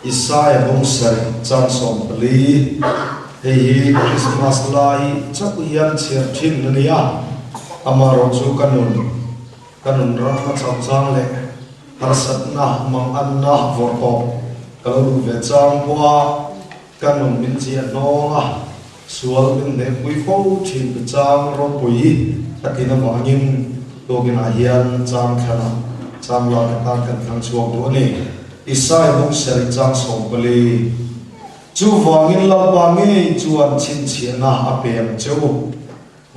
Isaia bung sarih chang 14, Hei hi Krismas lai chauh hian chhiar thin a ni a, amaherawhchu ka nun, ka nun ram a chauh chang leh harsatna, manganna vawrtawp ka lo duh ve chang pawh a, ka nun min chiah hnawng a, sual min hnehpui fo thin tu chang ropui a tlin avangin tukinah hian chang thlanah chang lak atan kan thlang chhuak duh a ni. Isai bung sarih chang 14. Chuvangin Lalpa ngei chuan chhinchhiahna a pe ang che u.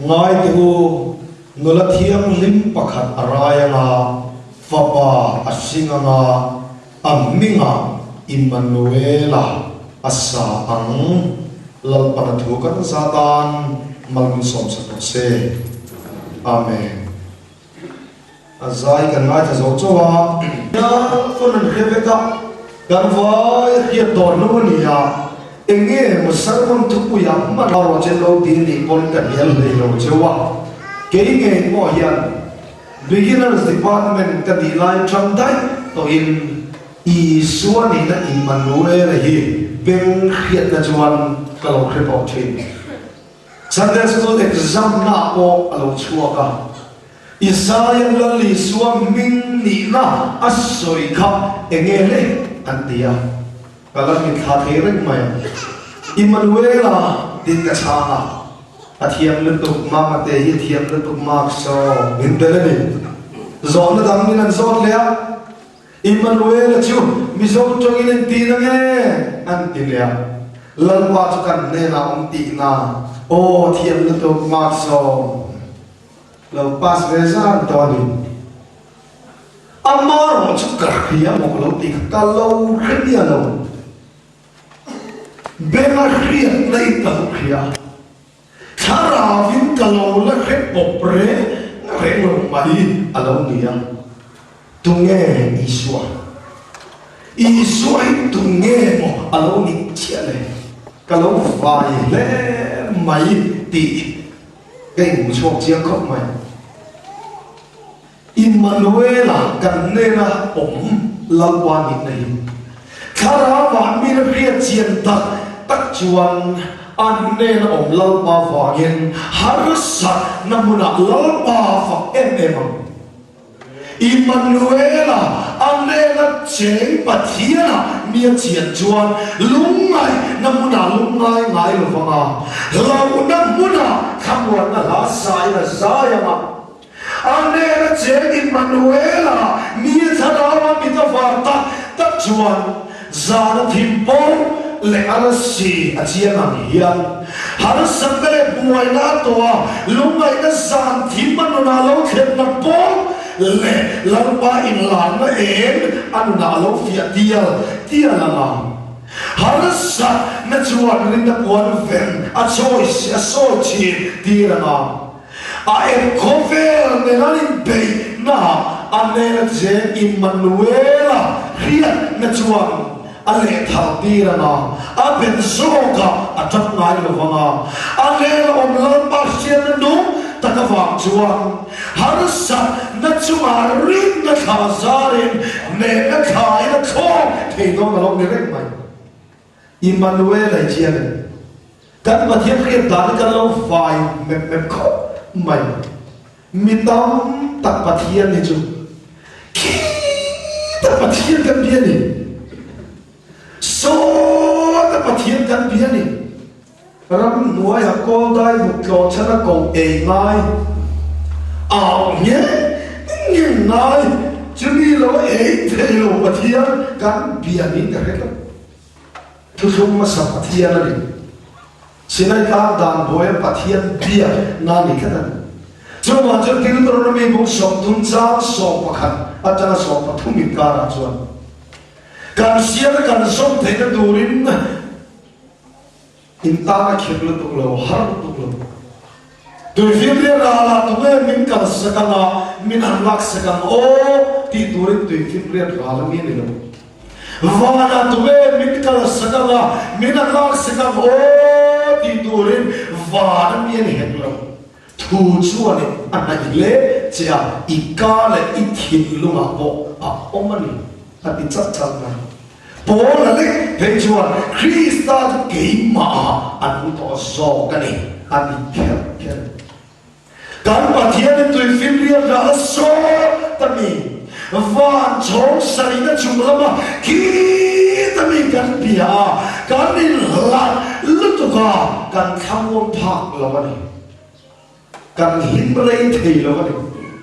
Ngai teh u, nula thianghlim pakhat a rai anga, fapa a hring anga, a hmingah Immanuela a sa ang. Lalpana thu kan za tan mal min sawmsak rawh se. Amen. A zai kan ngaithla zo chauh a. Nia phone an hria vek a, kan vai hriat dawn lo a ni a, eng nge maw sermon thupui ah hman a rawh che lo ti nih pawn ka hnial hlei lo cheu a, kei ngei pawh hian Beginners Department ka nih lai tang daih tawhin Isua nihna Immanuela hi beng hriatna chuan ka lo hre tawh thin. Sunday School exam na pawh a lo chhuak a. Isaiah Lal Isua hming nihna a sawi kha eng nge le an ti a, ka la mitthla thei reng mai a. Immanuela tiin ka chhang a, a thiam lutuk, Mama te hi a thiam lutuk mark saw min bel a ni. Zawhna dang min an zawt leh a, Immanuela chu Mizo tawngin en ti na nge an ti leh a, Lalpa chu kan hnenah awm tihna, aw thiam lutuk mark saw. Lo pass ve zan tawh a ni. Ama erawh chu ka hria maw ka lo ti kha ka lo hre miah lo. Benga hriatna in ka lo hria a, thlarauin ka lo la hre pawp reng reng lo mai a lo ni a. Tunge Isua? Isua hi tunge maw a lo nih chiah le? Ka lo vai hle mai tih Ka inhmu chhuak chiang khawp mai. Immanuela kan hnena awm Lalpa nihna hi Thlarau ah min hriat chian tak tak chuan an hnena awm Lalpa vangin harsatna hmunah Lalpa fak em em ang. Immanuela, a hnena cheng Pathianah mi a chian chuan lungngaihna hmunah lungngai ngai lo vang a, hlauhna hmunah thlamuanna hla sain a zai ang a. A hnena cheng Immanuela mi a thlarau a mit a var tak tak chuan zan a thim pawh leh a rasi a chiang ang hian harsatna leh buaina a tawh a, lungngaihna zan thim a nunah lo thlenna pawh leh Lalpa inlarna eng a nunah a lo fiah tial tial ang a. Harsatna chuan rinna puan ven a chawi a sawi thin tir ang a. A eng khawvel nen an inbeihna a hnena cheng Immanuela hriatna chuan a lehthal tir ang a, a ben zawkah a tap ngai lo vang a, a hnena awm Lalpa hriatna nung tak avang chuan harsatna chungah rinna thla zarin hnehna thlain a thlawk thei dawn a lo ni reng mai. Immanuela i chiang em? Kan Pathian hriat dan hi kan lo fai mep mep khawp mai. Mi tam tak Pathian hi chu khita Pathian kan bia ni. Sawta Pathian kan bia ni. Ram hnuaia kawl dai buk tlawh chhan a koh ei ngai. Au nge nge ngai chumi lo ei thei lo Pathian kan bia niin ka hre tlat. Thuthlung hmasa Pathian a ni. Sinai tlang dan buaia Pathian bia na ni tlat a ni. Chuvang chuan Deuteronomy bung 30 chang 11 atanga 13 inkarah chuan kan sial kan zawm theihna turin in tan a khirh lutuk lo, har lutuk lo. Tuifinriat ralah tunge min kalsak anga min han laksak ang aw tih turin tuifinriat ral a mi a ni lo. Vanah tunge min kalsak anga min han laksak ang aw tih turin van a mi a ni hek lo. Thu chuanin a hnaih hle che a, i ka leh i thinlungah pawh a awm a ni a ti chat chat mai. Paula lek phei chuan Krista chu keimahah a nung tawh zawk a ni, a ti kher kher. Kan Pathianin tuifinriat ral a sawt a mi, van chhawng sarihna chung lama khit a mi kan bia a, kan inhlat lutuk a, kan thlamuang phak lo a ni. Kan hlim rei thei lo a ni.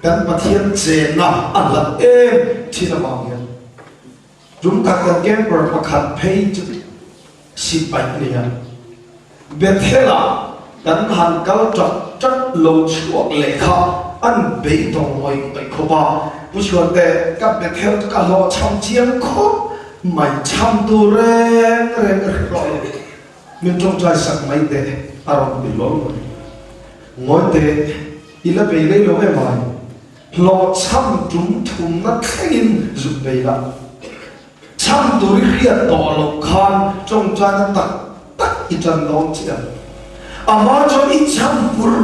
Kan Pathian chenna a hlat em thin avang hian. Tum khat kan camper pakhat phei chu sipai a ni a. Bethel-ah kan han kal ṭak ṭak lo chhuak leh kha an beidawng ngawih ngawih khawp a. Pu Chhuante, ka Bethel chu ka hlawhchham chiang khawp mai, chham tur reng reng ka hre tawh lo. Min ṭawngṭai sak mai teh a rawn ti hlawl mai. Ngawi teh, i la bei rei lo em ai? Hlawhchham tum thumna thlengin zuk bei la. Chham tur i hriat tawh loh khan ṭawngṭaina tak tak i ṭan dawn chiah. A hma chuan i chham pur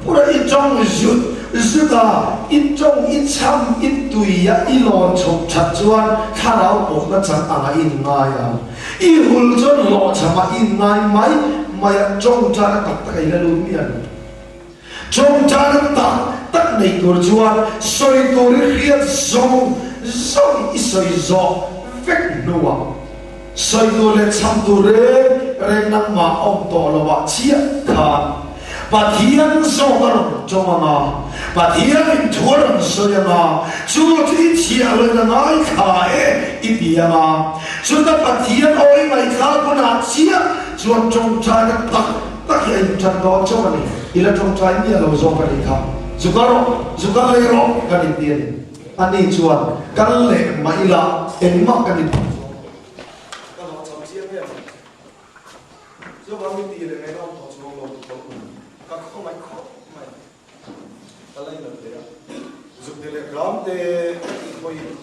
pur a, i ṭawng zut zut a, i ṭawng i chham i tui a i lawn chhoh ṭhat chuan thlarau pawhna chang anga i inngai a. I hul chuan hlawhchham a i inngai mai mai a, ṭawngṭaina tak tak a i la lut miah lo. Ṭawngṭaina tak tak nei tur chuan sawi tur i hriat zawng zawng i sawi zawh vek hnuah sawi tur leh chham tur reng reng nangmah awm tawh loah chiah khan Pathian zawk a rawn ṭawng ang a, Pathianin thu a rawn sawi ang a, chu chu i chhiah loin a ngaithla e i ti ang a, chuta Pathian awi ngaihthlak hunah chiah chuan ṭawngṭaina tak Tak hi a inṭan dawn chauh a ni. I la ṭawngṭai miah lo zawk a nih kha. Zu kal rawh, zu kal lei rawh kan inti a ni. Ani chuan, Kal leh mah ila engmah kan inti chuang lo. Ka hlawhchham chiang em a? Chuvang i ti leh ngaihna awm tawh chuang lo ti tawh mai. Ka khawngaih khawp mai. Ka lainat leh a. Zuk ti leh hram te ka tih pawhin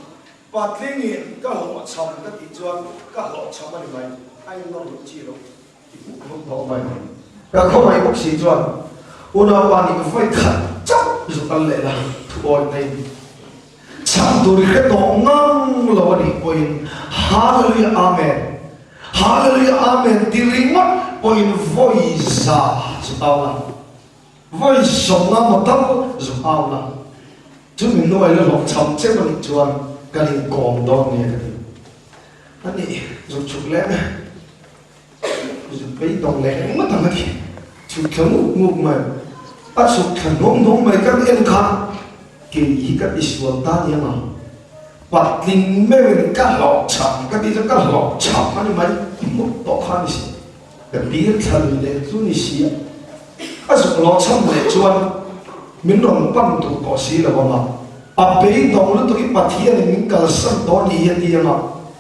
patlingin ka hlawhchham ka tih chuan ka hlawhchham a ni mai. A innawr loh chi lo. Ka khawngaih bawk si chuan unaupa nih vawi khat chauh zu kal leh la thu awi mai in chhang tur i hre tawh ngang lo a nih pawhin Hallelujah Amen Hallelujah Amen ti ringawt pawhin vawi za zu au la vawi sawmna maw tal zu au la chumi hnuai la hlawh chham cheu a nih chuan kan inkawm dawn nge ka ti a nih zuk chhuk leh Beidawng leh engmah tak a ti. Chhuk thla nguk nguk mai. A chhuk thla hnawng hnawng mai kan en kha kei hi ka tisual ta nia ma. Patling meuhin ka hlawhchham ka ti chu ka hlawhchham a ni mai hmut tawh kha a ni si. Ka tir thla lui leh chu ni si a. A zuk hlawhchham leh chuan min rawn pan duh tawh si lo ang a. A beidawng lutuk hi Pathianin min kalsan tawh a ni hi a ti ang a.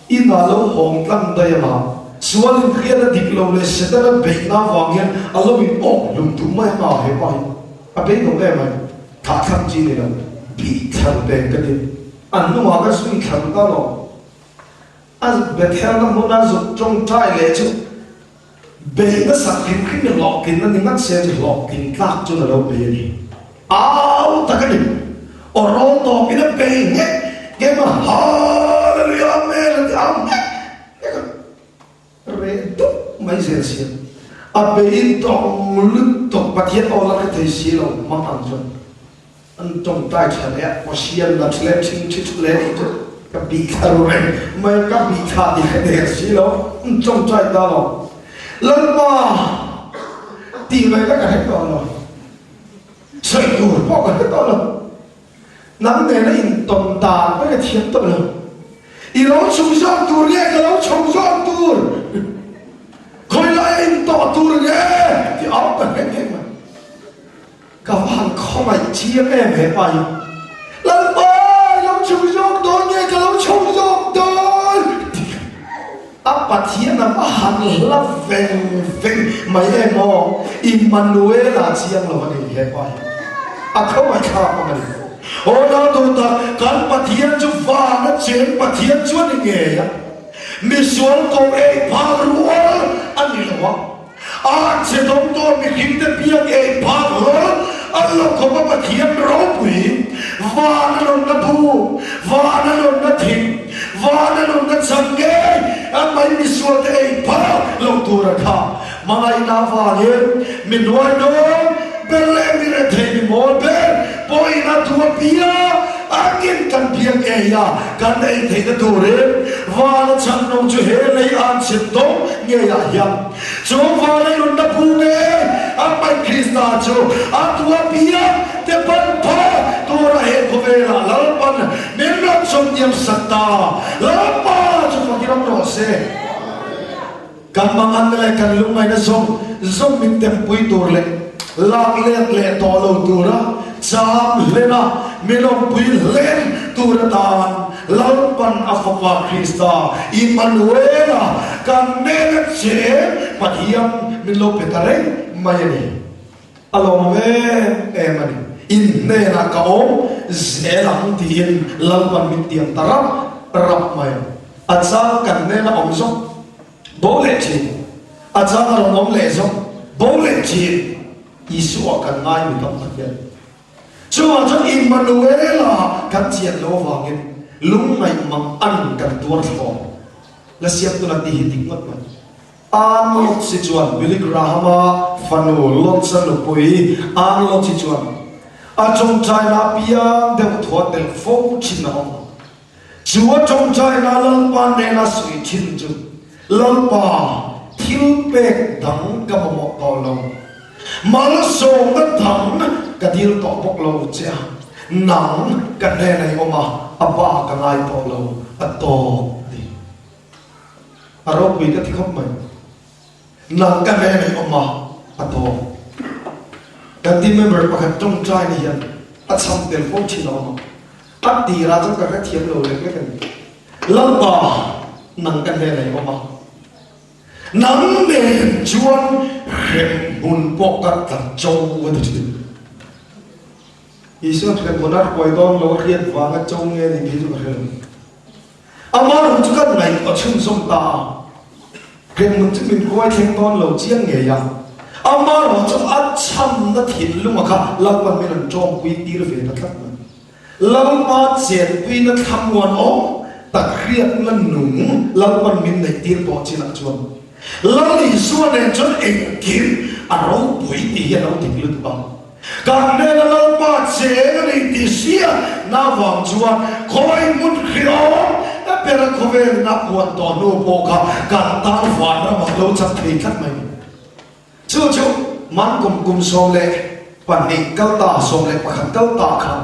Inah lo hawng tlang daih ang a, sual inhriatna dik lo leh Setana beihna avang hian a lo in awk hlum duh mai ang a, he pa hi a beidawng em mai, thah thlang chi ni lo, bih thlar peng ka ti, a hnungah ka zui thlar ta lo, a Bethelna hmuna zuk tawngtai leh chu beih nasa hrim hrim in hlawhtlinna ni ngat se chu hlawhtlin tlak chuan a lo bei a ni. Au tak a ni. Aw rawl tawp in a bei nghek nghek a, Hallelujah Amen a ti au nghek nghek a, reh dup mai zel sia. A bei dawng lutuk Pathian aw la hre thei si lo hmang ang chuan. An tawngtai tha leh a, Pasian la tha leh thing thi tha leh tih chu ka bih thla ru reng mai a, ka bih thla tih ka der si lo, an tawngtai ta lo. Lalpa tih mai kha ka hre tawh lo, sawi tur pawh ka hre tawh lo, nang nena intawn dan pawh ka thiam tawh lo, i lo chhuk zawk tur nge ka lo chho zawk tur, khawi laia intawh tur nge tih au ka hre nghek mai. Ka va han khawngaih chiang em he pa hi. Lalpa i lo chhuk zawk dawn nge ka lo chho zawk dawn a Pathian a va han hla veng veng mai em aw Immanuela chiang lo a ni he pa hi a khawngaih thlak ang a ni. Aw nau duh tak kan Pathian chu van a cheng Pathian chu a ni ngei a misual ko ei phak rual a ni lo a. A che dawng dawn mihring te biak ei phak hlawl an lo khawp a Pathian ropui. Vana nunna bu, vana nunna thing, vana nunna chhan ngei a mai misualte ei phak lo tur a kha. Hmangaihna avangin mi hnuai dawn ber leh mi rethei mi mawl ber pawhin a duh apiang angin kan biak ei a, kan ei theihna turin vana chhan nung chu he lei an chhit dawng ngeiah hian Chu vana nunna phu ngei a hmai Krista chu a tua piang te pan pha tura he khawvelah Lalpan min rawn chawmniam sak ta. Lalpa chu fakin awm rawh se. Kan manganna leh kan lungngaihna zawng zawng min tempui tur leh lak let leh tawh lo tura cham hlen a min awmpui hlen tur atan Lalpan a Fapa Krista Immanuela kan nena cheng Pathian min lo pe ta reng mai a ni. A lawmawm em em a ni. In hnenah ka awm zel ang tiin Lalpan min tiam ta rap rap mai a. A chang kan hnena awm zawk bo leh thin, a chang a rawn awm leh zawk bo leh thin Isua kan ngai mi tam tak hian. Chuvang chuan Immanuela kan chian loh avangin lungngaih mang an kan tuar thlawm. La siamtu la ti hi dik ngawt mai. Ann Lotz-i chuan Billy Graham-a fanu Lotz-a nupui Ann Lotz-i chuan a tawngtaina apiang deuh thuah telh fo thin a awm. Chu a tawngtaina Lalpa nena sawi thin chu, Lalpa, thil pek dang ka mamawh tawh lo. Malsawmna dang ka dil tawh bawk lo che a, nang ka hnenah i awm a, a ba ka ngai tawh lo, a tawk ti. A ropui ka ti khawp mai. Nang ka hnenah i awm a, a tawk. Kan team member pakhat tawngtaina hian a chham tel fo thin a awm a. A tirah chuan ka hrethiam lo lek lek a ni. Lalpa, nang ka hnenah i awm a. Nang nen chuan hremhmun pawh ka tla cho a ti thin. Isuan hremhmun a hruai dawn lo a hriat vanga cho nge ni phei chu ka hre lo. Amah rawng chu kan ngaihtuah chhunzawm ta a, hremhmun chu min hruai thleng dawn lo chiang ngei a. Amah rawng chu a chhamna thinlunga kha Lalpan min rawn tawngpui tir ve ta tlat mai. Lalpa chenpuina thlamuan awm tak hriatna nung Lalpan min neih tir tawh chinah chuan Lal Isua nen chuan engkim a ropui tih hi a lo dik lutuk a. Kan hnena Lalpa cheng a ni tih hriatna avang chuan khawi hmun hriawm a bera khawvelin a puan tawh hnu pawh kha kan tan vanramah lo chat thei tlat mai ni. Chu chu man kum kum 12 kal ta, 11 kal ta khan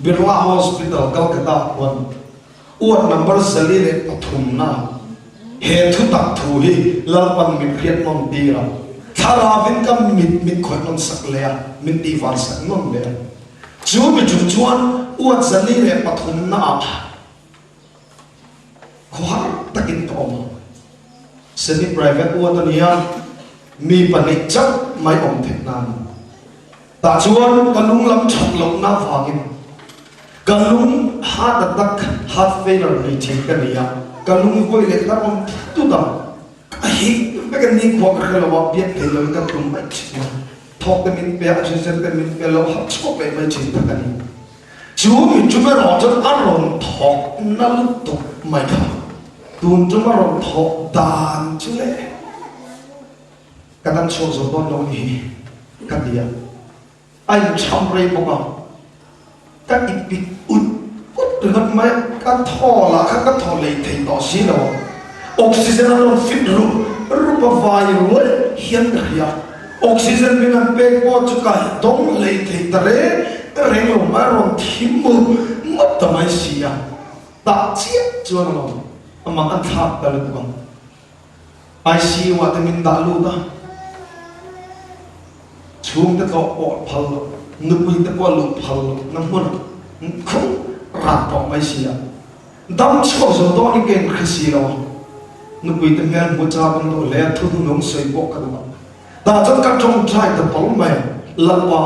Birla Hospital Calcutta khuan ward number 403 na he thutak thu hi Lalpan min hriat nawn tir a, thlarauin ka mit min khawih nawn sak leh a, min tihvar sak nawn leh a. Chu mi tum chuan ward 403 na ah Khawhar takin ka awm a, semi private ward a nia, mi pahnih chauh mai awm theih na a ni. Tah chuan ka lung lam that lohna avangin ka lung heart attack, heart failure nei thin ka ni a, ka lung vawi leh hlar awm thut thut a, ka hik vek a nikhua ka hre lo a, biak thei loin ka tum mai thin a, thawk te min pe a, oxygen te min pe lo, hap chhuak leh mai thin tak a ni. Chu mi tum erawh chuan a rawn thawk na lutuk mai kha. Tun tum a rawn thawk dan chu le ka dam chhuak zo dawn lo ni hi ka ti a. A inchham rei bawk a, ka ipik ut ut ringawt mai a, ka thaw lah kha ka thaw lei thei tawh si lo a. Oxygen a rawn fit rup rup a vai ruai hian ka hria. Oxygen min an pek pawh chu ka dawng hlei thei ta reng reng lo mai, a rawn thim mut mut ta mai si a, tah chiah chuan a lo amah an thlak ta lutuk ang. ICU ah te min dah lut a, chhungte tlawh pawh phal lo, nupui te pawh luh phal lo na hmunah khung rat tawh mai si a. Dam chhuak zo dawn in ka inhre si lo a, nupui te hmel hmu chak an duh hle a, thu hnunung sawi pawh ka duh a. Tah chuan ka tawngtai ta pawlh mai, Lalpa,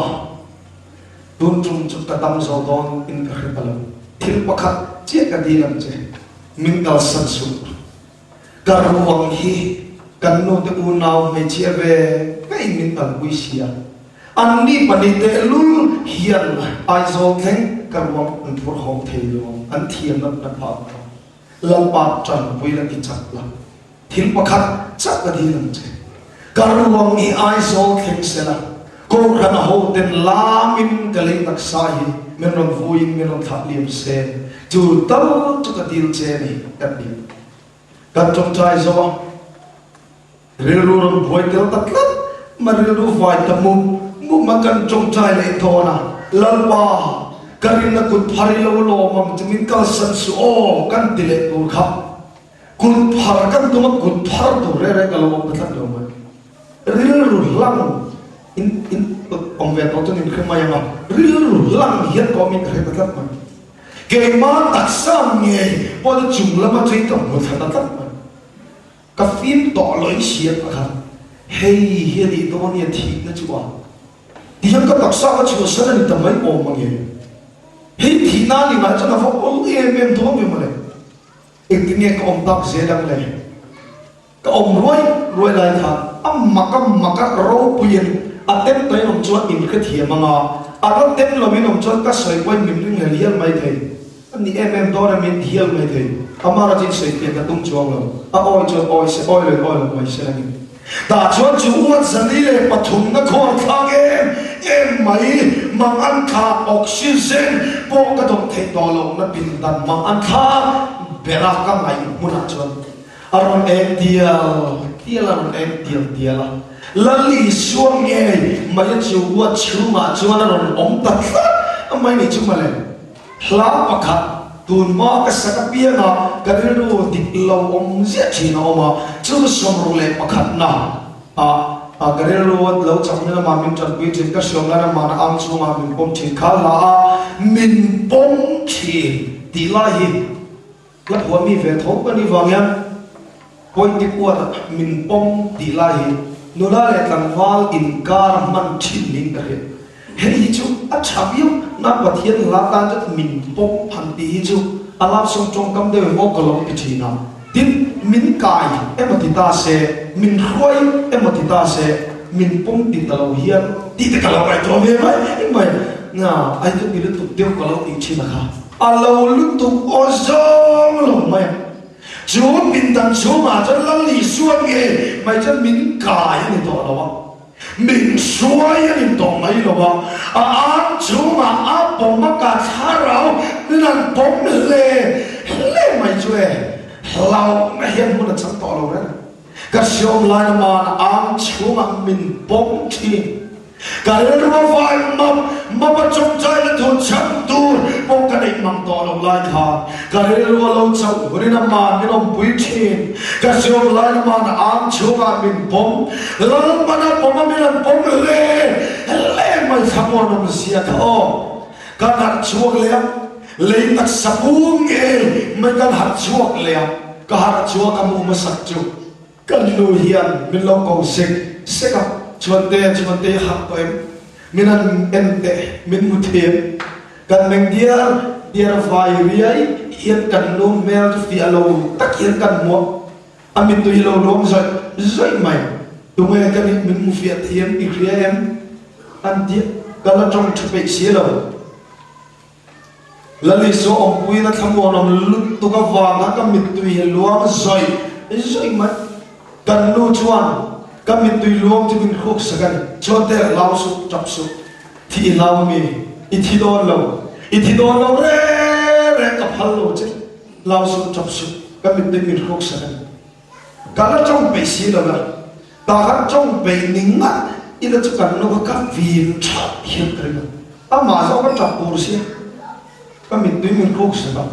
tun tum chu ka dam zo dawn in ka hre ta lo, thil pakhat chiah ka dil ang che, min kalsan suh. Ka ruang hi kan nu te unau hmeichhia ve ve in min kalpui si a, anni pahnih tehlul hian. hian Aizawl thleng ka ruang an phur hawng thei lo ang, an thiam nat nat phah ang. Lalpa tanpui la ti chak la, thil pakhat chak ka dil ang che. Ka ruang hi Aizawl thleng se la, Kohhran a hoten lamin ka lei taksa hi min rawn vuiin min rawn thlah liam se, chu tal chu ka dil che ni ka ti. Kan tawngtai zo a, rilru rawn buai tel ta tlat ma rilru vai ta mup mup ma kan tawngtai leh dawn a, Lalpa, ka rinna kut phar i lo lawm ang chu min kalsan suh aw kan ti leh tur kha kut phar kan tum a, kut phar tur reng reng ka lo awm ta tlat lo mai. Rilru hlang in in awm ve tawh chuan in hre mai ang a, rilru hlang hian ka awm in ka hre ta tlat mai. Keimah taksa ngei pawh chu chung lama chei ka hmu thla ta tlat mai. Ka fim tawh lo in hriat a kha, hei hi a nih dawn i a thihna chu a tihian ka taksa ka chhuahsan a ni ta mai awm ang e. Hei thihna a ni ngai chuan a va awl em em dawn ve mawle. Engtin nge ka awm tak zel ang le? Ka awm ruai ruai lai khan a mak a mak a ropuiin a tem tawhin awm chuan in hrethiam ang a, a la tem loin awm chuan ka sawi pawhin min ringhlel hial mai thei. A ni em em dawn a min ti hial mai thei. Amah erawh sawi pian ka tum chuang lo. A awi chuan awi se, awi loin awi lo mai se langin. Tah chuan chu uat 403 na khawn thlak em em mai, mang an thlak oxygen pawh ka dawm theih tawh lohna pindan mang an thlak bera ka ngaih hmunah chuan A rawn eng tial tial a rawn eng tial tial a, Lal Isua ngei mai a chu uat chhungah chuan a rawn awm ta tlat mai nih chu mawle. Hla pakhat tun hma ka sak apianga ka rilru dik lo awm ziah thin a awm a, chu 61 na ah ka rilru lo chakna lamah min tanpui thin, ka hriam lai ramah na ang chhungah min pawm thin kha hla a min pawm thin tih lai hi Ka thuah mi ve tho ka nih vang hian point dik uat ah min pawm tih lai hi nula leh tlangval inkar hman thin niin ka hria. Hei hi chu a tha viau na Pathian hla tan chuan min pawm han tih hi chu a love song tawngkam deuh emaw ka lo ti thin a. Tin, min kai emaw ti ta se, min hruai emaw ti ta se, min pawm ti ta lo hian tih te ka lo ngaihtuah ve mai mai. Na, ai chu ti lutuk deuh ka lo tih thin a kha. A lo lutuk aw zawng lo mai a. Chu pindan chhungah chuan Lal Isua nge mai chuan min kai a ni tawh lo a, min hruai a ni tawh mai lo a, a ang chhungah a pawm a ka thlarau min han pawm hle hle mai chu e, hlauhna hian hmun a chang tawh lo reng. Ka hriawm lai lama ang chhungah min pawm thin. Ka rilru a vai map map a chawngchai na thu chhan tur pawh ka neih mang tawh lo lai khan ka rilru a lo chauh hunin a man min awmpui thin. Ka hriawm lai lama ang chhungah min pawm. Lalpan a pawm a min an pawm hle hle mai thlamuan awm zia kha aw. Kan harh chhuak leh a, lei taksa pum ngei mai kan harh chhuak leh a, ka harh chhuak a hmuh hmasak chu ka nu hian min lo ko sek sek a, Chhuante, Chhuante i harh tawh em? Min han en teh, min hmu them. Kan meng diar diar vai riai hian kan nu hmel chu fiah lo tak hian kan hmu a, a mittui lo luang zawih zawih mai. Tunge ka nih min hmu fiah thiam i hria em? An ti ka la tawng tha peih si lo. Lal Isua awmpuina thlamuanawm lutuk avanga ka mittui hi luang zawih zawih mai. Kan nu chuan ka mittui luang chu min hruk sak a ni. Chuan te hlau suh, tap suh. Thi i hlau mi? I thi dawn lo. I thi dawn lo reng reng ka phal lo che. Hlau suh, tap suh. Ka mittui min hruk sak a ni. Ka la tawng peih si lo a. Tah khan tawng peih ni ngat ila chu kan nu kha ka vin that hian ka ring a, amah zawk a tap tur sia ka mittui min hruk sak a,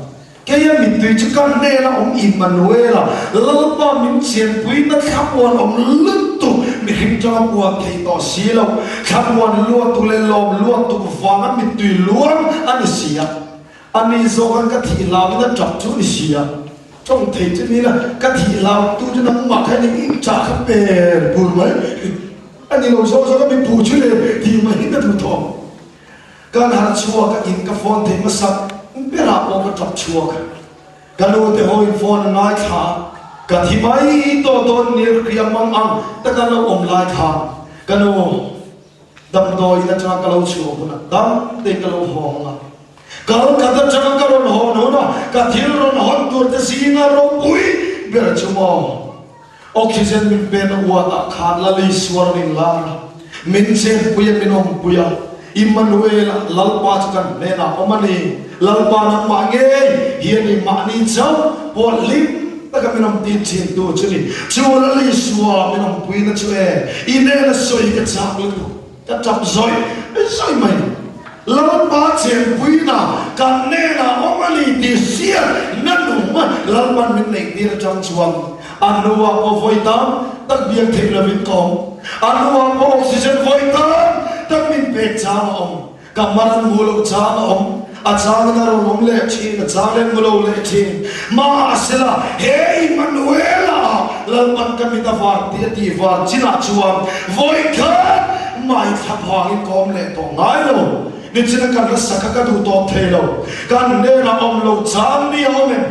keia mittui chu ka hnena awm Immanuela Lalpa min chianpuina thlamuan awm lutuk mihring tanga puan thei tawh si lo, thlamuan luatu leh lawm luatu vanga mittui luang a ni si a. A ni zawk an ka thih hlauin a tap chu ni si a, tawng thei chu ni la, ka thih hlau tu chu nangmah kha ni i chah kha per bur mai a ni lo zawk zawk a mi pu chu le tih mai hi ka duh tawh. Kan harh chhuak a in ka phone thei hmasak berah pawh ka tap chhuak. Ka nu te ho in phone a ngaithla a, ka thi mai tawh dawn ni ria mang ang taka lo awm lai khan ka nu. Damdawiin atanga ka lo chhuah hunah dam tein ka lo hawng ang a. Kal khat atanga ka rawn hawn hunah ka thil rawn hawn tur te zinga ropui ber chu maw? Oxygen min pena uatah khan Lali suar min lar a, min chenpui a, min awmpui a. Immanuel-a Lalpa chu kan hnenah awm a ni. Lalpa nangmah ngei hi a ni, mahni chauh pawh hlim taka min awm tir thin tu chu ni. Chu Lali Isua min awmpuina chu e, i hnena sawi ka chak lutuk, ka tap zawih zawih mai. Lalpa chenpuina kan hnenah awm a ni tih hriat na nung Lalpan min neih tir atang chuan a hnuah pawh vawi tam tak biak theih lovin ka awm. A hnuah pawh oxygen vawi tam tak min pek chang a awm. Ka mar an hmuh loh chang a awm. A changin a rawn awm leh thin, a chang leh hmu lo leh thin. Mahsela, he Immanuela ah Lalpan ka mit a var tih a tih var chinah chuan vawi khat Mai thla phangin ka awm leh tawh ngai lo. Nichina kan la sak a ka duh tawp thei lo. Kan hnenah awm lo chang mi a awm em?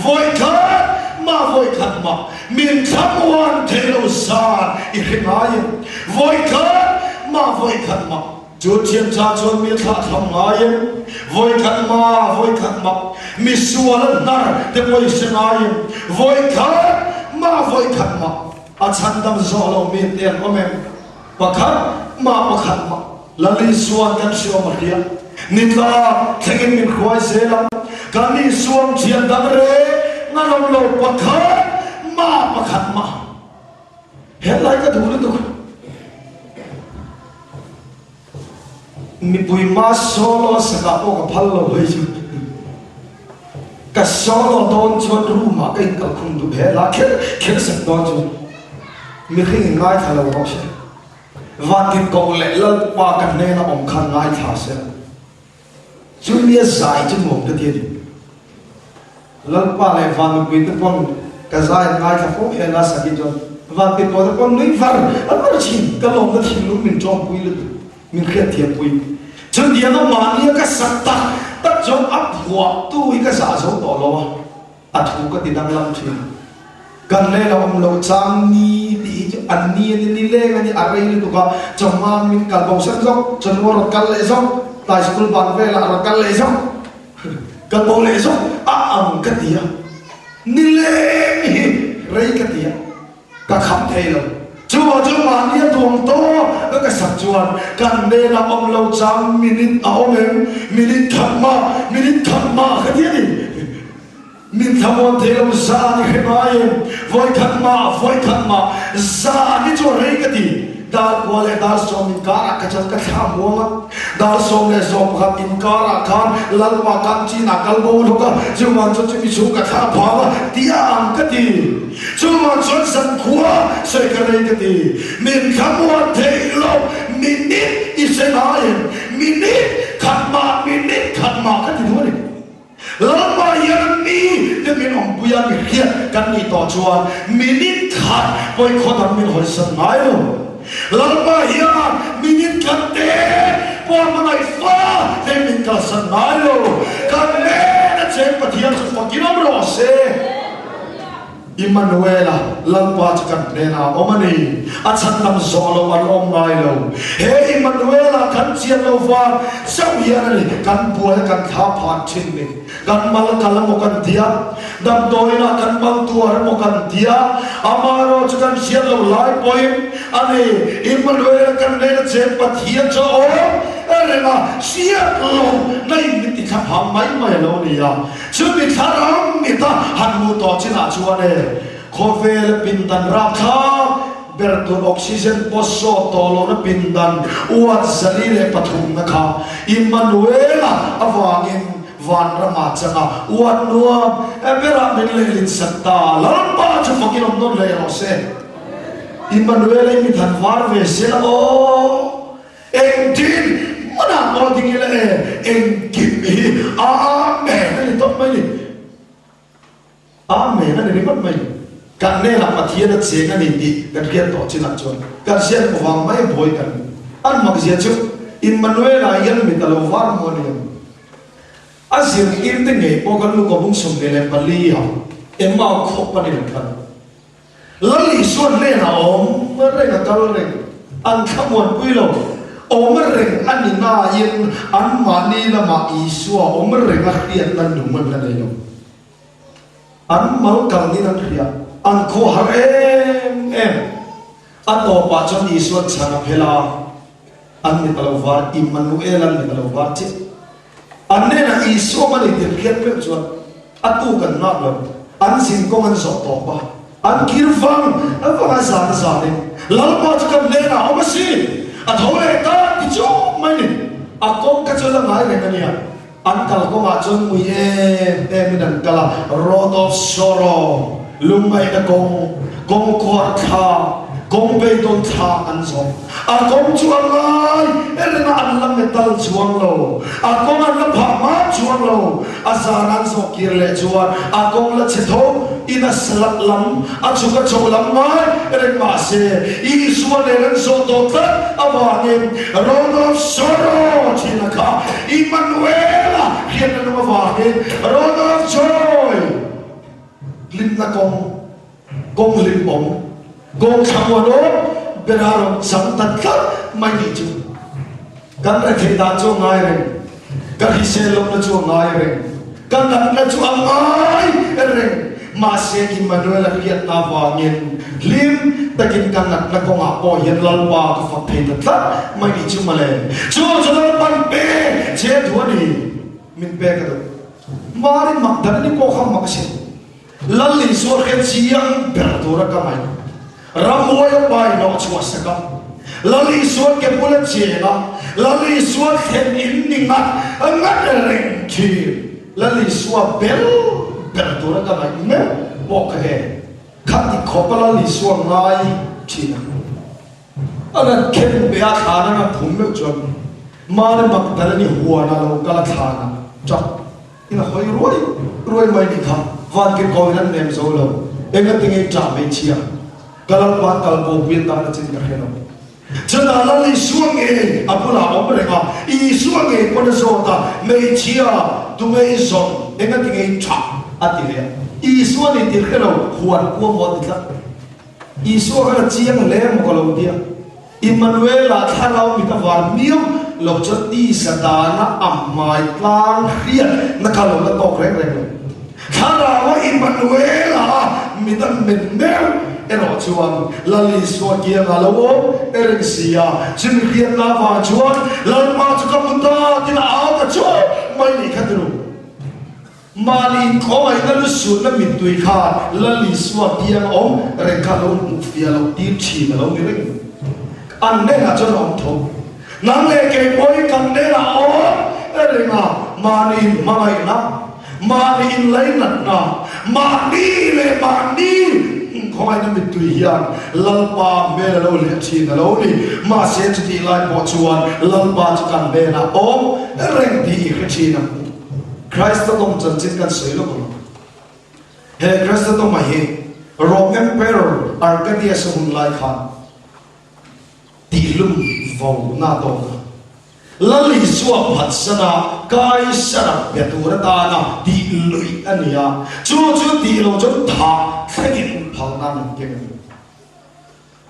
Vawi khat mah vawi khat mah min thlamuan thei lo zan i hre ngai em? Vawi khat mah vawi khat mah chu thian tha chuan mi thlah thlam ngai em? Vawi khat mah vawi khat mah mi sual a hnar te pawh i hre ngai em? Vawi khat mah vawi khat mah a chhandam zawh lo mi te an awm em? Pakhat mah pakhat mah Lal Isua'n kan hriawm a hria. Nitla thlengin min hruai zel a, kan Isua'n thian dang reng a rawm lo pakhat mah pakhat mah. Helai ka duh lutuk. Mipui ma solo a sakah pawh ka phal lo hei chu. Ka solo dawn chuan room ah ka inkalkhum duh he la kher kher sak dawn chu mihring in ngaithla lo rawh se. Vantin koh leh Lalpa ka hnena awm khan ngaithla se. Chu nia zai chu nuam ka ti a ni. Lalpa leh van nupui te pawn ka zai an ngaithla fo he la sak hi chuan van ti pawh te pawn nui var an var thin ka lawmna thinlung min tawngpui lutuk min hriatthiampui chutiang a mahnia ka sak tak tak chuan a phuah tu hi ka zah zo tawh lo a a thu ka ti danglam thin kan lel a awm lo chang ni tih hi chu an ni a ni ni leng a ni a rei lutuk a chawhma min kal bo san zawk chawhnu a rawn kal leh zawk tlai school ban velah a rawn kal leh zawk. Ka bo leh zawk a ang ka ti a, nileng hi rei ka ti a, ka kham thei lo. Chuvang chu mahni a tuam tawh ka ka sak chuan kan hnenah awm lo chang minute a awm em, minute khat mah, minute khat mah ka ti a ni. Min thlamuan thei lo zan i hre ngai em, vawi khat mah, vawi khat mah, zan hi chu a rei ka ti. Dar kua leh dar sawm inkarah ka chuan ka thla muang a, dar 11 inkarah khan Lalpa kan chinah kal bo lawk a, chuvang chuan chumi chhung ka thla phang a ti a ang ka ti. Chuvang chuan zankhua sawi ka rei ka ti. Min thlamuan theih lo minute i hre ngai em? Minute khat mah, minute khat mah ka ti duh a ni. Lalpa hian mi te min awmpui a, mi hriat kan nih tawh chuan minute khat pawikhaw dang min hawisan ngai lo. Lalpa hian minute khat te pawh hmangaih fa te min kalsan ngai lo. Kan hnena cheng Pathian chu fakin awm rawh se. Immanuela, Lalpa chu kan hnenah a awm a ni. A chhandam zawh loh an awm ngai lo. He Immanuela kan chian lo vang chauh hian a ni kan buai a kan thla phan thin ni. Kan mal kal emaw kan ti a, damdawiinah kan mal tuar emaw kan ti a, amaherawh chu kan hriat loh lai pawhin a ni. Immanuela kan hnena cheng Pathian chu a awm reng a, hriat loh na in min ti thla phang mai mai a lo ni a. Chumi thlarau mita han hmuh tawh chinah chuan e, khawvela pindan rapthlak ber tur oxygen pawh sawt tawh lohna pindan uat 403 na kha Immanuela avangin vanramah changa uat nuam berah min lehlin sak ta. Lalpa chu fakin awm nawn hle rawh se. Immanuela i mit han var ve sela aw. Engtin hmunah pawh ding ila e, engkim hi Amen a ni tawp mai ni. Amen a ni ringawt mai ni. Kan hnenah Pathian a cheng a ni tih kan hriat tawh chinah chuan kan hriat ko vang mai a buai kan ni. An makzia chu Immanuela hian mit a lo var maw ni ang. A zirtir te ngei pawh kan Luka bung 24 ah Emau khawp a ni lo khan. Lal Isua hnenah awm reng a kal reng, an thlamuanpui lo. Awm reng a ni nain anmahni lamah Isua awm reng a hriatna nung an la nei lo. An mal kalnin an hria, an khawhar em em. A tawpah chuan Isua'n chhan a phel a, An mit a lo var, Immanuel an mit a lo var chiah. An hnenah Isua hman intir hriat meuh chuan a tuk an nghak lo, an zin kawng an zawh tawp a, an kir vang vang a zan a zanin Lalpa chu kan hnenah a awm a si, a tho leh ta ti chawp mai ni. A kawng kha chu a la ngai reng a nia. An kal kawngah chuan mui em emin an kal a, Road of Sorrow, lungngaihna kawng, kawng khuar thla, kawng beidawn thla an zawm. A kawng chu a ngai reng a, an la metal chuang lo, a kawng an la phah hma chuang lo. A zan an zawh kir leh chuan a kawng la chhe tho in a salat lam, a chhuk a chho lam ngai reng mah se, Isua nen an zawh tawh tlat avangin Road of Sorrow thin a kha Immanuela hriatna nung avangin Road of Joy hlimna kawng, kawng hlimawm, kawng thlamuanawm bera rawn chang ta tlat mai nih chu kan retheih dan chu a ngai reng, ka hrisel lohna chu a ngai reng, ka natna chu a ngai reng. Mahse Immanuela hriatna avangin hlim takin ka natna kawngah pawh hian Lalpa ka fak thei ta tlat mai nih chu mawle. Chu chu Lalpan pe che thu a ni, min pek a duh. Mari Magdalene pawh kha mak a si. Lal Isua hre chiang ber tura ka ngaih. Ramhuai a pai hnawh chhuah sak a, Lal Isua ke bula cheng a, Lal Isua thlen in ni ngat ngat reng thin. Lal Isua bel ber tura ka ngaih meuh pawh kha e, khati khawpa Lal Isua ngai thin a. A ran khen pe a thlan a ran phum meuh chuan Mari Magdalene huan a lo kal a thlan a tap in a hawi ruai ruai mai nih kha vantir ko in an nem zo lo engatinge i tah hmeichhia ka Lalpa kal bo pui atan a chin ka hre lo. Chutah Lal Isua ngei a bulah a awm reng a, Isua ngei pawn a zawt a, Hmeichhia, tunge i zawrh? Engatinge i tah? a ti leh a. Isua nih tir hre lo, huan kua maw a ti tlat. Isua khan a chiang hle maw ka lo tia. Immanuela thlarau mit a var miau lo chuan tisa dana a hmai tlang hriat na kha lo la tawk reng reng lo. Thlarau a Immanuela mit a men meuh erawh chuan Lal Isua kiangah lo awm reng si a, chumi hriatna avang chuan Lalpa chu ka hmu ta tiin a au ta chuai mai nih kha tunu. Mahni inkhawngaihna lusunna mittui khan Lal Isua kiang awm reng kha lo hmuh fiah loh tir thin a lo ni reng. An hnenah chuan a awm tho. Nang leh kei pawhin kan hnenah awm reng a, mahni inhmangaihna, mahni inlainatna, mahni leh mahni inkhawngaihna mittui hian Lalpa hmel a lo leh thin a lo ni. Mahse chutih lai pawh chuan Lalpa chu kan hnenah awm reng tih i hre thin ang. Krista tawng chanchin kan sawi lawk ang. He Krista tawngah hi Rome Emperor Arcadius a hun lai khan Tihlum vo na tawk a, Lal Isua phatsana Kaisara be tur atana tih luih a ni a, chu chu tih lo chuan thah thlengin phal nan an keng a ni.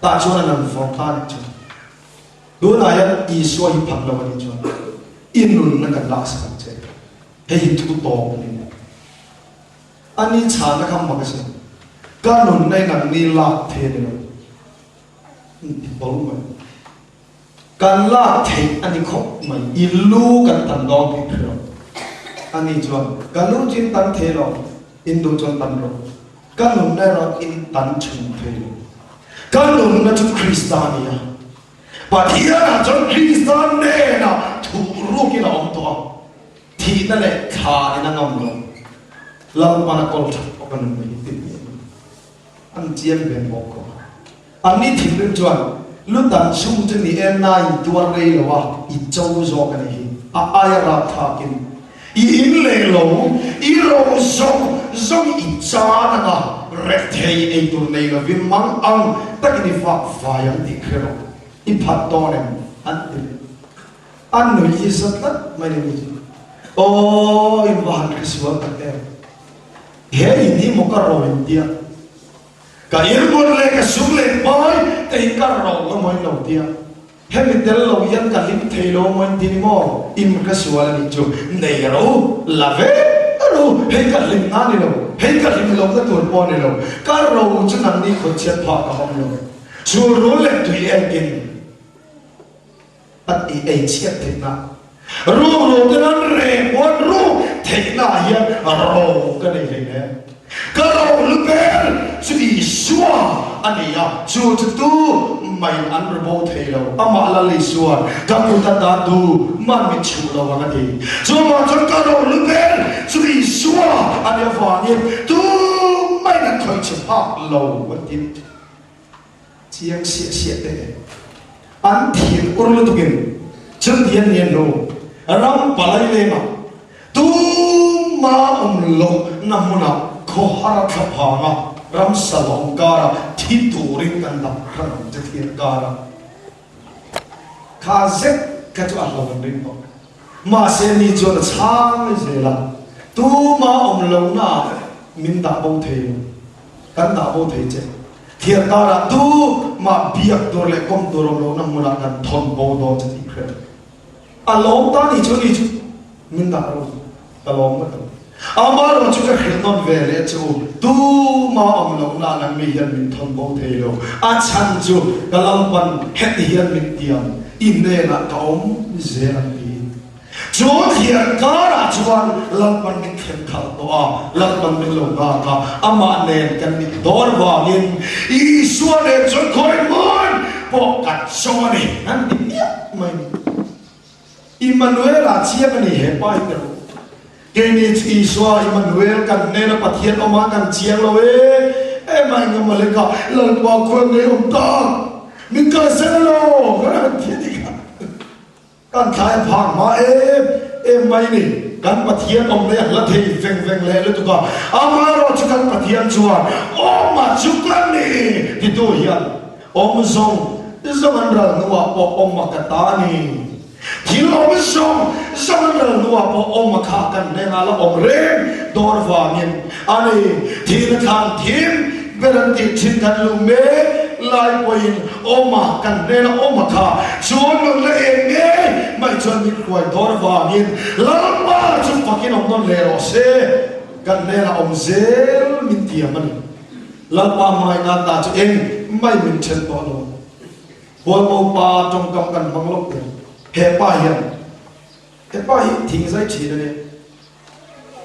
Tah chuan an an vawm ta a nih chuan tunah hian Isua hi phat lo a nih chuan i nunna kan laksak ang che. Hei hi thu tawp a ni. A ni chhanna kha mak a si. Ka nunna in an ni lak thei a ni lo. Ti bawlh mai. Kan lak theih a ni khawp mai. I lu kan tan dawn tih hre rawh. Ani chuan, Ka lu chu in tan thei lo, in duh chuan tan rawh. Ka nunna erawh in tan chhung thei lo. Ka nunna chu Krista a ni a. Pathianah chuan Krista hnenah thuhrukin a awm tawh a. Thihna leh thla in a ngam lo. Lalpan a kawl that pawh ka nunna hi ti hmiah mai. An chiang ve bawk ko. Anni thinrim chuan lu dan chhung chu ni e na in tuar rei lo a, i cho zawk a nih hi. A aia rapthlakin i in leh lo, i ro zawng zawng i chan anga rethei ei tur nei lovin mang ang takin i vak vai ang tih hre rawh. I phat dawn em? An ti leh. An nui hi za tlat mai ni chu. Aw, in va han hresual tak em. He in hi maw ka ro in tia? Ka irhmun leh ka sum leh pai te hi ka ro emaw in lo tia? Hemi tel lo hian ka hlim thei lo maw inti ni maw? Im ka sual a nih chu. Nei ro, la ve ro, hei ka hlim na ni lo, hei ka hlim lo na tur pawh a ni lo. Ka ro chu nangni khawchhiat phah ka awm lo. Chul rul leh tui ekin a tih ei chhiat theihna. Ruk ru ten an reng pawh an ruk theihna ah hian ro ka nei hlei hle. Ka ro hlu ber chu Isua a ni a, chu chu tu maiin an ru bo thei lo. Amah Lal Isua'n ka kut a ta tu man min chhuh lo ang a ti. Chuvang chuan ka ro hlu ber chu Isua a nih avangin tu maiin an khawih chhe phak lo an ti. Chiang siah siah te an thin ur lutukin chutian ni an hnu ram palai lengah tuma awm loh na hmunah khawhar thla phanga ram salawm karah thi turin kan dah hran ang che thian karah kha zet kha chu a hlo an ring tawh. Mahse ni chuan a chhang mai zel a, tuma awm lohnaah min dah bo thei lo, kan dah bo thei che. Thian karah tu mah biak tur leh kawm tur awm lohna hmunah kan thawn bo dawn che tih hriat a ni. A lawm ta ni chu ni chu min dah ro ka lawm ngawt ang. Amaherawh chu ka hrilh nawn ve leh che u, tu mah awm lohna nang mi hian min thawn bo thei lo. A chhan chu ka lampan heti hian min tiam, i hnenah ka awm zel ang tiin. Chu thian karah chuan Lalpan min thlen khalh tawh a, Lalpan min lo nghak a, amah nen kan nih dawn vangin Isua nen chuan khawi hmun pawh kan zawng a ni, an ti miah mai ni. Immanuela chiang a ni he pa hi ka duh. Keini chu Isua Immanuel kan hnena Pathian awm a kan chiang lo e, emai nga mawle ka Lalpa khuan ngei awm tak, min kalsan lo ka rawn ti a ni kha. Kan thlai a phak hma em em mai ni. Kan Pathian awm leh a hla thei veng veng leh lutuk a, amaherawh chu kan Pathian chuan awm a chu ka ni titu hian awm zawng zawng an ral hnuah pawh awm a ka ta ni. Thil awm zawng zawng an ral hnuah pawh awm a kha kan hnenah la awm reng dawr vangin a ni. Thihna thlan thim ber an tih thin kan luh mek lai pawhin awma kan hnena awm a kha chuan nunna eng ngei mai chuan min hruai dawr vangin Lalpa chu fakin awm nawn leh rawh se, kan hnenah awm zel min tiam a ni. Lalpa hmangaihna ta chu eng mai min then tawh lo. Hualmo pa tawngkam kan hmang lawk teh. He pa hian he pa hi thing zai thin a nia.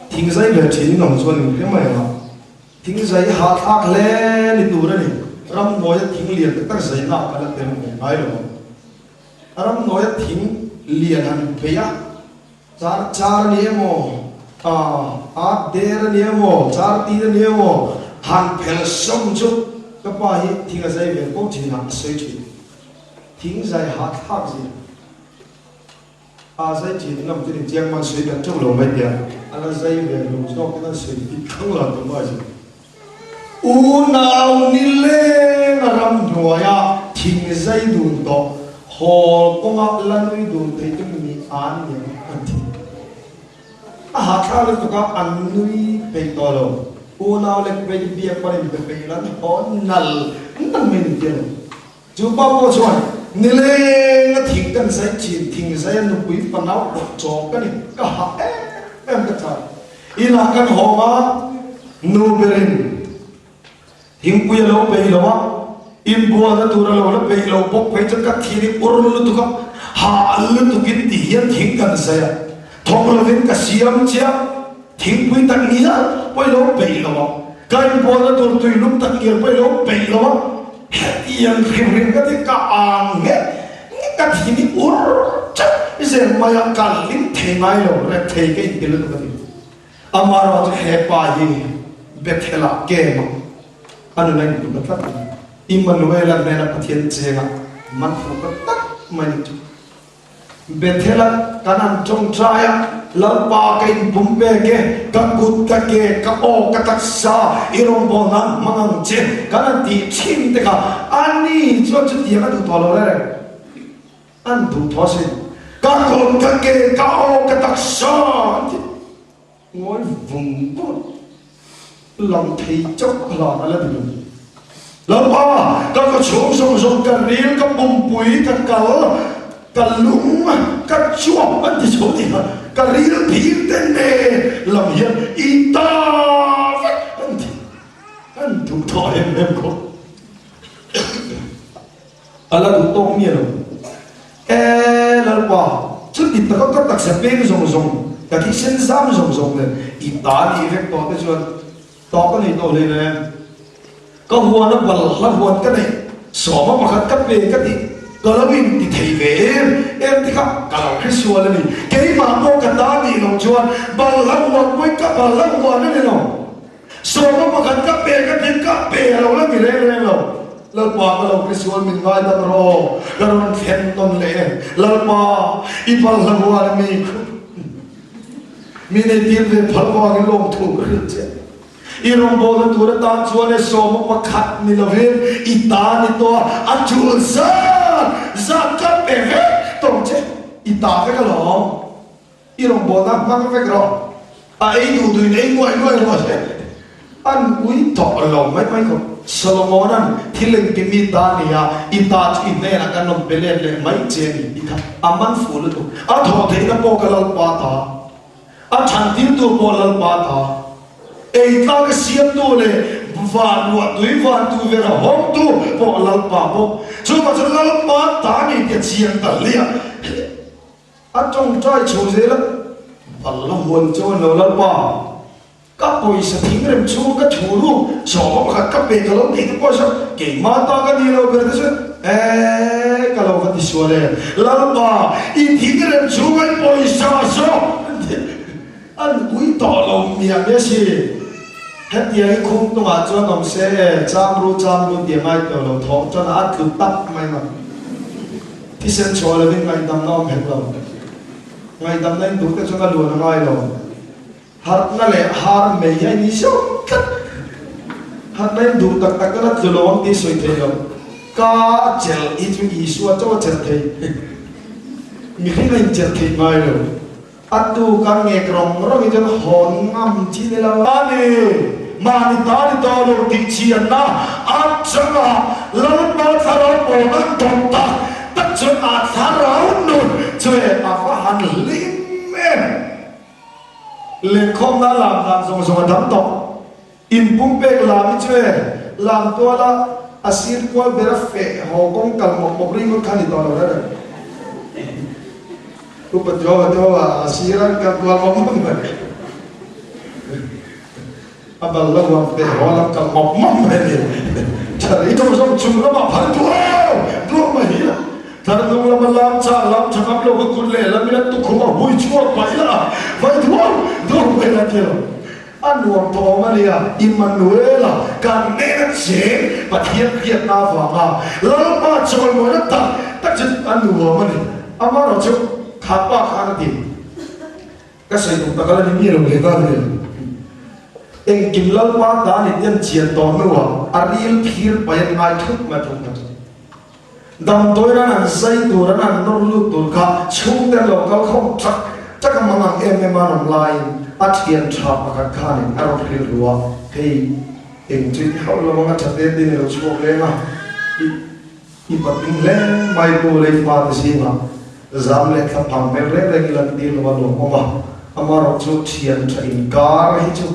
Thing zai ve thin in awm chuan in hre mai ang a. Thing zai hahthlak hle ni tur a ni. Ramhnuaia thing lian tak tak zaina ah ka la tel ve ngai lo ang. Ramhnuaia thing lian han phei a, char char a ni emaw, ah der a ni emaw, char tir a ni emaw, han phel sawm chu ka pa hi thing a zai ve fo thin a, a sawi thin. Thing zai hahthlak zia. A zai thin ngam chu ni chiang man sawi dan teuh lo mai tia a la zai ve lo zawk in an sawi bik thang lo tum a zin. Unau ni leng a ram hnuaia thing zai dun tawh hawl kawnga la nui dun thei te mi an ni ang an ti. A hahthlak lutuk a an nui peih tawh lo. Unau lek vei biak pawn in be peih lo an haw nal nal mai ni tia lo. Chu pa pawh chuan, Nileng a thing kan zai thin, thing zai a nupui fanau hlawh chawm ka ni, ka hah em em ka chak. Inah kan hawng a, nu berin thingpui a lo peih lo a, inbualna tur a lo la peih lo bawk phei chuan ka thin hi ur lutuk a, hah lutukin ti hian thing kan zai a, thawk lovin ka siam chiah, thingpui tak ngial pawh i lo peih lo a, ka inbualna tur tuilum tak ngial pawh i lo peih lo a, Hetiang hrim hrim ka ti ka ang nge nge ka thin hi ur teuh zel mai a, ka hlim thei ngai lo, rep thei ka inti lutuk a ni. Amaherawhchu he pa hi Bethel-ah kem a, a nuna intu ta tlat a ni. Immanuel-a hnena Pathian chenga man fuh ta tlat mai ni chu. Bethel-a kan han tawngtai a, Lalpa ka inpum pek e, ka kut ka ke, ka aw ka taksa i rawngbâwl nan hmang ang che kan han tih thin te kha a ni chuan chutiang a duh tawh lo reng. An duh tawh asin. Ka kut ka ke, ka aw ka taksa an ti ngawi vung vung a, lang thei chauh hlan a la ti lo. Lalpa, ka kawchhung zawng zawng ka ril, ka pumpui, ka kal, ka lung, ka chuap an ti chho tih kha ka ril phir te nen lam hian i ta vek an ti. An duh tawh em em khawp. A la duh tawk miah lo. E Lalpa, chuti taka ka taksa peng zawng zawng, ka thisen zam zawng zawng nen i ta nih vek tawh te chuan tawh ka nei tawh hle em? Ka huan a bal hla huan ka neih, sawma pakhat ka pe ka tih ka lo in ti thei ve em em te kha ka lo hre sual a ni. Keimah pawh ka ta nih loh chuan bal hla huan pawhin ka bal hla huan a ni lo. Sawma pakhat ka pe ka tih ka pe a lo la ni reng reng lo. Lalpa ka lo hre sual min ngaidam rawh, ka rawn thlen tawn leh e. Lalpa i bal hla huan a mi khup mi nei tir ve phal vangin lawmthu ka hrilh che. I rawngbawlna tur atan chuan e sawma pakhat ni lovin i ta ni tawh a, a tul zat zat ka pe vek tawh che, i ta vek alawm. I rawngbawlna hmang vek rawh, a ei duh duhin ei nuai nuai rawh se. An ui tawh lo mai mai khawp. Solomona'n thil engkim i ta ni a, i ta chu i hnenah kan rawn pe let leh mai che a ni tih kha a man fuh lutuk. A thawh theihna pawh ka Lalpa ta. A than tirtu pawh Lalpa ta. Ei tlak a siamtu leh van ruah tui van tu vera hawngtu pawh Lalpa bawk. Chuvang chuan Lalpa ta ni tia chiang ta hliah a tawngtai chho zel a, Bal la huan chuan lo Lalpa. Ka pawisa thing rem chhung ka thu ruk sawma pakhat ka pe ka lo tih te pawh sawn keimah ta ka ni lo ber te chuan eeh ka lo va ti sual e Lalpa i thing rem chhung a i pawisa zawk an ui tawh lo miah miah si hetiang i khum tungah chuan awm se e cham ru cham ru tih a ngai tawh lo thawh chuan a tlu tak mai ang thisen chhuah lovin ngaihdamna awm hek lo ngaihdamna in duh te chuan a luan a ngai lo. Harhna leh har mei a ni zauh tlat. Harhna in duh tak tak ka la tlu lo ang tih sawi thei lo. Ka chelh hi chu Isua chauh a chelh thei. Mihring a inchelh theih ngai lo. A tu ka ngek rawng rawng hi chuan hawn ngam chi ni lo. A ni, mahni ta ni tawh lo tih chhianna a changa Lalpa thlarau pawn an dawm tak tak chuan a thlarau nun chu e a va han hlim em. Lehkhawmna lam dan zawng zawng a dam tawh. Inpumpek lam hi chu e, lam tuala a sir kual ber a feh haw kawng kal mawp mawp ringawt kha a ni tawh lo reng reng. Upa Tuawa Tuawa a sir an kal kual mawp mawp mai. A bal lo ang feh haw lam kal mawp mawp mai a ni. Thar i zawng zawng chung lamah phal duau duau mai hi a. Thar hnung lama lam chang lam tha ngam lo ka kut lehlam in a tukhum a hui chhuak paih a, vai duau duau mai la ti lo. A nuam tawh awm a nia, Immanuela kan hnena cheng Pathian hriatna avanga Lalpa chawimawina tak tak chu a nuam a ni. Amaherawhchu kha pa khan a ti. Ka sawi tum tak a la ni mi lo leh ta ni. Engkim Lalpa ta ni ten chian tawh hnuah a ril phir pai an ngai thut mai thung kha chu. Damdawi ran an zai tur an an nawr lut tur kha chhungte lo kal khawm chak chak a mang ang em em a an awm laiin a thian tha pakhat khanin a rawn hrilh ru a, hei eng chu i hauh lo ang a tha te te ni lo chhuak leng a, i I patling hle mai pu lei fate zingah zam leh thla phang hmel reng reng i lantir lo a lawmawm a, amaherawh chu thian tha inkar hi chu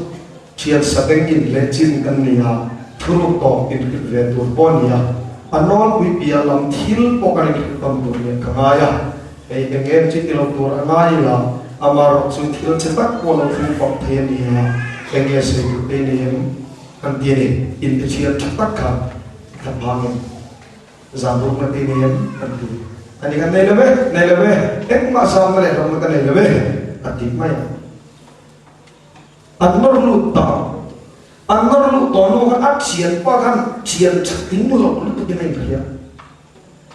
thian sabeng in leh chin kan ni a, thuruk tawk inhrilh ve tur pawh a ni a, a nawlpui piah lam thil pawh kan inhrilh tawn tur nen ka ngai a, hei eng em chi ti lo tur a ngai ila, amaherawh chu thil che tak pawh lo thleng pawp thei a ni a, eng nge sawi duh te i nei em? An ti a ni, intithian tha tak kha. Ka phangin zam rukna ti nei em? An ti. Ani khan nei lo ve, nei lo ve, engmah zamna leh hlawkna ka nei lo ve, a ti mai a. An nawr lut ta a, an nawr luh tawh hnu khan a thianpa khan thian tha tling loh lutukin a inhria.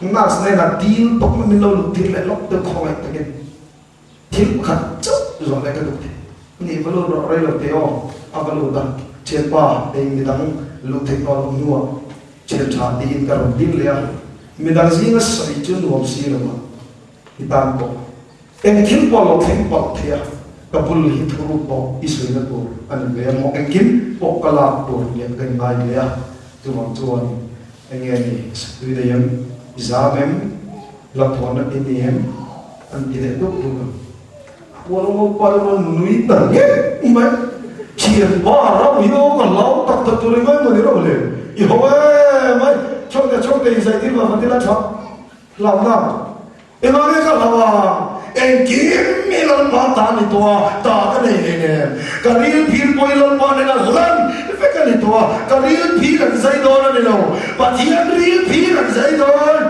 Nurse hnenah dil tawp min lo lut tir leh lawk deuh khawngaih takin. Thil pakhat chauh zawh leh ka duh thei. Ni va lut rawh rei lo teh aw, a va lut a, thianpa eng midang luh theih tawh loh hnuah thian tha tiin ka rawn ding leh a, midang zinga sawi chu nuam si lo a i tan pawh eng thil pawh lo thleng palh thei a, ka bul hi thuruk pawh i sawina tur a ni ve a maw, engkim pawh ka lak tur nia ka inngai ve a. Chuvang chuan eng nge ni sakpui daih em? I zam em? Hlauhthawnna i ni em? An ti leh dup dup a. Hualngo pa chu rawn nui ta ngei mai. Thianpa rau hi aw ka hlau tak tak tur i ngai maw ni rauh le? I ho em mai. Chawngte chawngte i zai tir vang kha tila tha. Hlauhna Engah nge ka hlauh a? Engkim hi Lalpa ta a ni tawh a, ta ka nei hlei nen. Ka ril phir pawh hi Lalpa nena hlan vek a ni tawh a, ka ril phir an zai dawn a ni lo. Pathian ril phir an zai dawn.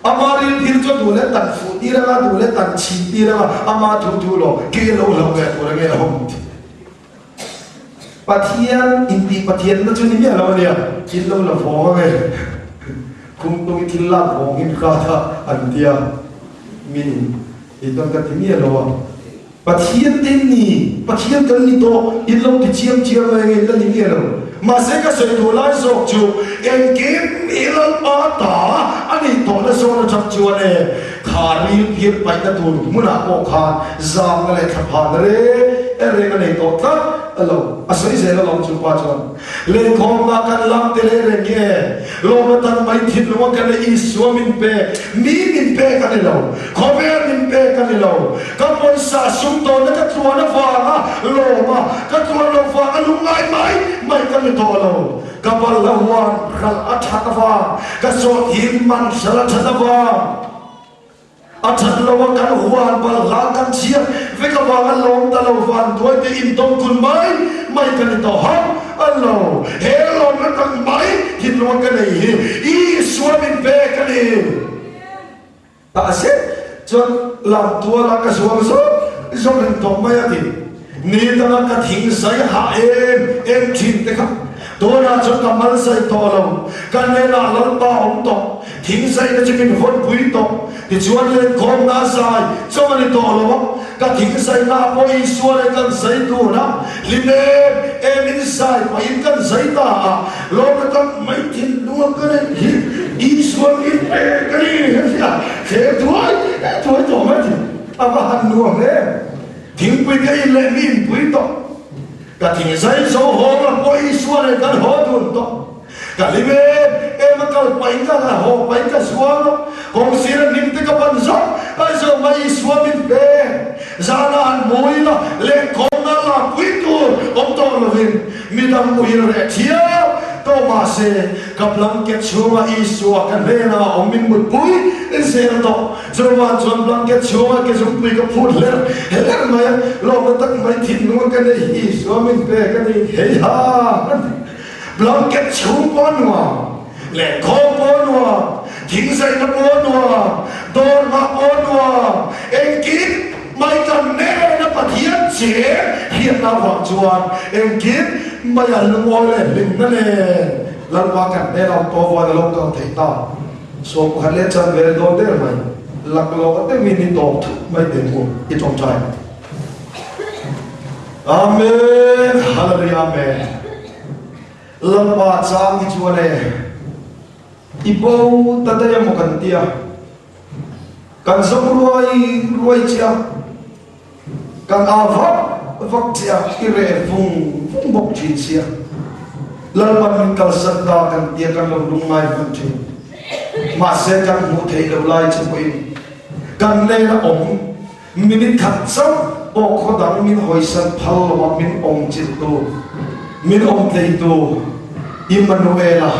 Ama ril phir chu a duh leh tan fuh tir anga, a duh leh tan chhin tir anga, ama thu thu lo, kei a lo hlauh leh tur ange a hawm ti. Pathian intih Pathianna chu ni miah lo a nia, in lo la vawng ang e. Khumtung i thil lak vawng in ka tha an tia min i chuan ka ti miah lo a. Pathian te in ni, Pathian kan ni tawh, in lo ti chiam chiam mai ange in la ni miah lo. Mahse ka sawi duh lai zawk chu engkim i Lalpa ta a nih tawhna zawn atang chuan e, kha ril phir paihna tur hmunah pawh khan zamna leh thlaphana reng reng a nei tawh tlat a lo. A sawi zel alawm chu pa chuan Lenkhawmna kan lam te leh reng nge lawmna tan mai thinlunga kan leh Isua min pe, mi min pek a ni lo, khawvel min pek a ni lo, ka pawisa sum tawnna ka tluan avanga lawma ka tluan lo vanga lungngai mai mai ka ni tawh lo. Ka bal la huan ral a that avang, ka sawt him man hral a that avang. A that lo a kan huan bal hla kan chhiat vek avanga lawm ta lo van duai te intawm kun mai mai ka ni tawh hauh a lo. He lawmna tak mai thinlunga ka nei hi Isua min pek a ni. Tah zet chuan lamtuala ka zuang zawk zawk reng tawh mai a ti. Ni danga ka thing zai hah em em thin te kha tunah chuan ka mal zai tawh lo, ka hnenah Lalpa awm tawh, thing zaina chu min hawnpui tawh, tichuan lenkhawmna a zai chauh a ni tawh lo a, ka thing zaina ah pawh Isua leh kan zai tun a, hlim em em in zai pahin kan zai ta a, lawmna tak mai thinlung a ka neih hi Isua min pek a ni a thler thuai thuai tawh mai a ti, a va han nuam em! Thingpui ka in leh mi inpui tawh. Ka thing zai zo hawng a pawh Isua leh kan haw dun tawh. Ka hlim em em a kal pahin ka la haw pahin ka zuang a, kawng sir a hnim te ka pan zawk a zo mai Isua min pe. Zana han hmu ila lehkhawmna lakpui tur awm tawh lovin midang muhil reh thiam tawh mahse ka blanket chhunga Isua ka hnenah awm min mutpui zel tawh. Chuvang chuan blanket chhunga ke zungpui ka phut hler hler mai a, lawmna tak mai thinlunga ka nei hi Isua min pek a ni hei ha a ti. Blanket chhung pawh a nuam, lehkhawm pawh a nuam, thingzaihna pawh a nuam, dawrhmah pawh a nuam, engkim mai kan nena Pathian cheng hriatna avang chuan engkim mai a lungawi leh hlimna nen Lalpa kan hnena awm tawh vawiin a lo kal thei ta. Sawm pakhat leh chan vel dawn der mai, laklawh deuhin i tawp thut mai teh mu, i tawngtai. Amen, Hallelujah Amen. Lalpa chang hi chuan e, i bo ta daih emaw kan tia, kan zawng ruai ruai che a, Kan au vak vak che a, i reh vung vung bawk thin sia. Lalpan min kalsan ta kan tia kan lo lungngai hman thin. Mahse kan hmuh theih loh lai che pawhin kan hnena awm minute khat chauh pawh khaw dang min hawisan phal lo a min awm chilhtu, min awm tleitu Immanuela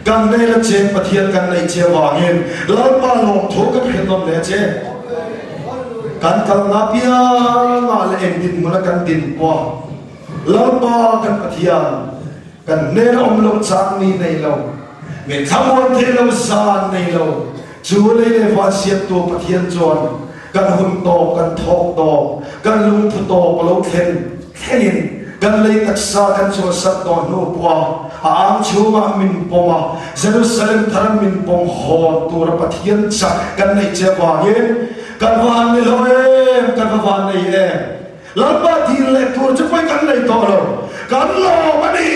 kan hnena cheng Pathian kan neih che avangin Lalpa lawmthu kan hrilh nawn leh a che. Kan kalna piangah leh eng dinhmuna kan din pawh Lalpa kan Pathian kan hnena awm loh chang ni nei lo, min thlamuan thei lo zan nei lo, chu lei leh van siamtu Pathian chuan kan hun tawp, kan thawk tawp, kan lungphu tawp a lo thlen thlengin kan lei taksa kan chhuahsak tawh hnu pawha a ang chhungah min pawm a, Jerusalem thara min pawm hawn tura Pathian chak kan neih che avangin kan va han ni lo em, kan va van nei em. Lalpa dil leh tur chu pawi kan nei tawh lo, kan lawm a ni,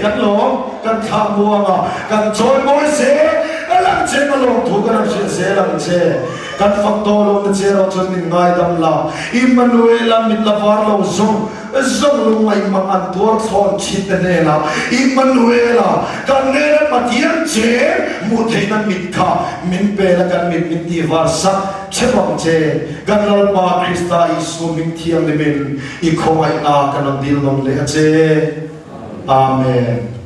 kan lawm, kan thlah muang a, kan chawi mawi zel a lang. Pathian cheng a lawmthu kan han hrilh zel ang che. Kan fak tawh lo na che erawh chuan min ngaidam la. Immanuela mit la var lo zawng zawng lungngaih mang an tuar thlawn thin te hnenah Immanuela kan hnena Pathian cheng hmuh theihna mit kha min pe la kan mit min tih var sak cheu ang che. Kan Lalpa Krista Isua hming thianghlimin i khawngaihna kan rawn dil nawn leh a che. Amen.